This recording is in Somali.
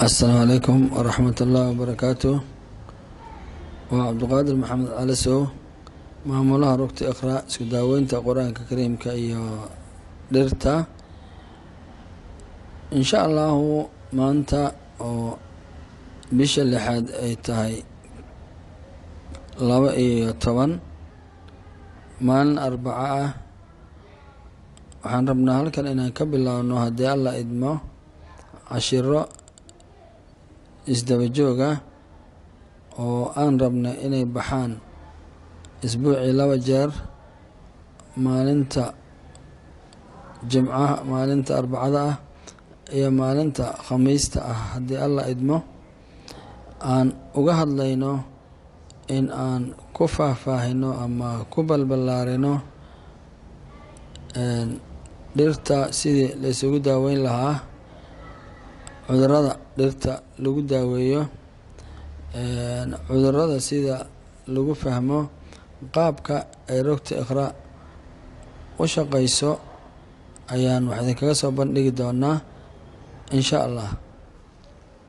Asalaamu calaykum waraxmat ullaahi wabarakaatu. Waa Cabdiqaadir Maxamed Calisow, maamulaha rugta Iqra isku daaweynta Qur-aanka Kariimka iyo dhirta. Insha Allahu maanta oo bisha lixaad ay tahay 12, maalin Arbaco ah, waxaan rabnaa halkan inaan ka bilaabno, haddii Alla idmo, cashiro isdaba joog ah oo aan rabna inay baxaan isbuucii 2 jeer, maalinta Jimcaha, maalinta Arbacada ah iyo maalinta Khamiista ah, haddii Alla idmo, aan uga hadlayno in aan ku faahfaahino ama ku balballaarino dhirta, sidii la isugu daaweyn lahaa cudurada, dhirta lagu daaweeyo cudurada, sida lagu fahmo qaabka ay rugta Iqra u shaqeyso ayaan wax idinkaga soo bandhigi doonaa insha Allah.